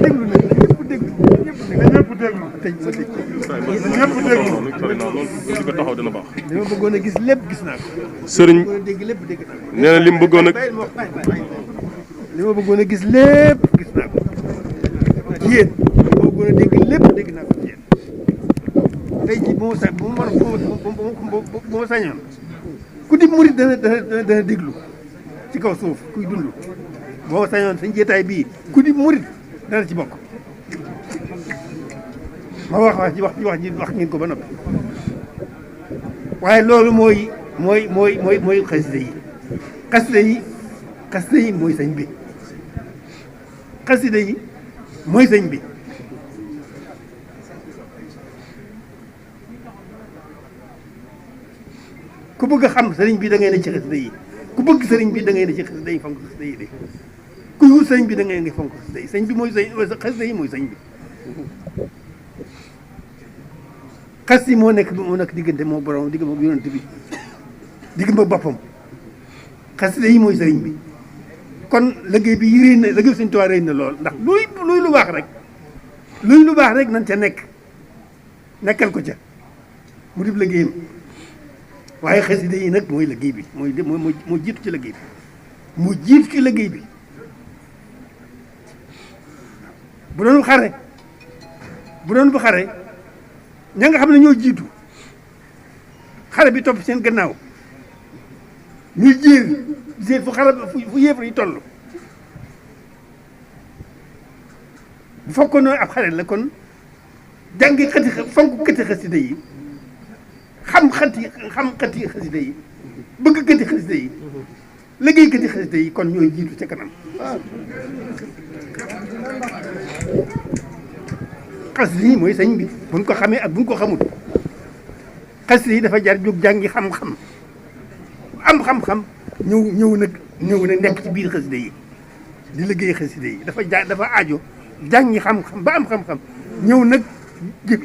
déglu nag ñëpp déglu ñëpp déglu tëj ma tëj ñëpp déglu loolu di ko taxaw dina baax. li ma bëggoon a gis lépp gis naa ko. sëriñ bëggoon a dégg lépp dégg naa ko. nee na li mu bëggoon a. li ma bëggoon a gis lépp gis naa ko ci yéen li ma bëggoon a dégg lépp dégg naa ko ci yéen tey jii bu ma sañoon ku di murit dana déglu ci kaw suuf kuy dund boo ma sañoon sañ jeetaay bii ku di murit dana ci bokk ma wax ngeen ko ba noppi waaye loolu mooy xasida yi xasida yi mooy sëñ bi xasida yi mooy sëñ bi ku bëgg a xam sëriñ bi da ngay ne ci xasida yi ku bëgg sëriñ bi da ngay ne ci xasida yi fonk xasida yi de ku wut sëriñ bi da ngay ne fonk xasida yi sëñ bi mooy xasida yi mooy sëñ bi xas yi moo nekk diggante moo borom digg moom yonent bi digg ma boppam xasida yi mooy sëriñ bi kon liggéey bi yi réy na liggéey Sëriñ Tuubaa réy na lool ndax luy lu baax rek nañ ca nekkal ko ca mu dib liggéeyam waaye xasida yi nag mooy liggéey bi moo jiitu ci liggéey bi moo jiitu ci liggéey bi bu doon bu xare ña nga xam ne ñoo jiitu xare bi topp seen gannaaw ñuy jéer fu yéefar yi toll bu fekkoon ne ab xare la kon jàngi fonk xati xasida yi xam xati xasida yi bëgg xati xasida yi liggéey xati xasida yi kon ñooy jiitu ca kanam xasida yi mooy sëñ bi buñ ko xamee ak buñ ko xamul xasida yi dafa jar jóg jàngi xam-xam am xam-xam ñëw nag nekk ci biir xasida yi di liggéey xasida yi dafa aajo jàngi xam-xam ba am xam-xam ñëw nag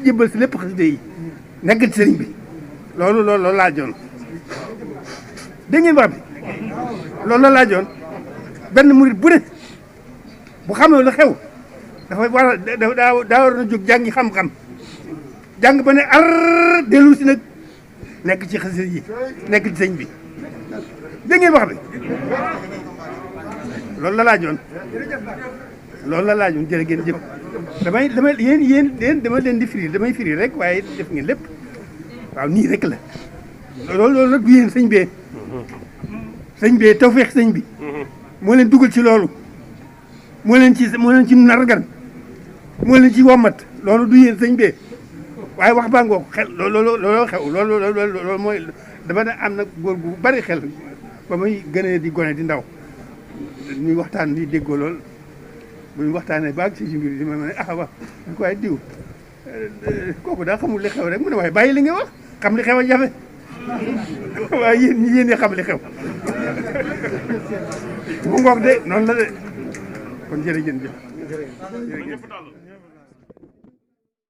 jébbal si lépp xasida yi nekk ci sëriñ bi loolu laajoon dégg ngeen wax bi loolu la laajoon benn murit bu ne bu xamee lu xew dafa daa war na jóg jàngi xam-xam jàng ba ne ar dellu si nag nekk ci xasida yi nekk ci sëñ bi dégg ngeen wax bi loolu la laajoon jërë ngeen jëf damay yéen dama leen di firi damay firi rek waaye def ngeen lépp waaw nii rek la loolu nag du yéen sëñ bee tawfeex sëñ bi moo leen dugal ci loolu moo leen ci nargan moo leen ci wommat loolu du yéen sëñ bee waaye wax baa ngoog xel looloo xew loolu mooy dama ne am na góor gu bari xel ba muy gënee di gone di ndaw ñuy waxtaan di déggoo lool bu ñu waxtaanee baag si mbir di ma ne wax ñu ko waaye diw kooku daa xamul li xew rek mu ne waaye bàyyi li nga wax xam li xew a jafe waaye yéen ñi xam li xew mu ngoog de noonu la de kon jërëjëf.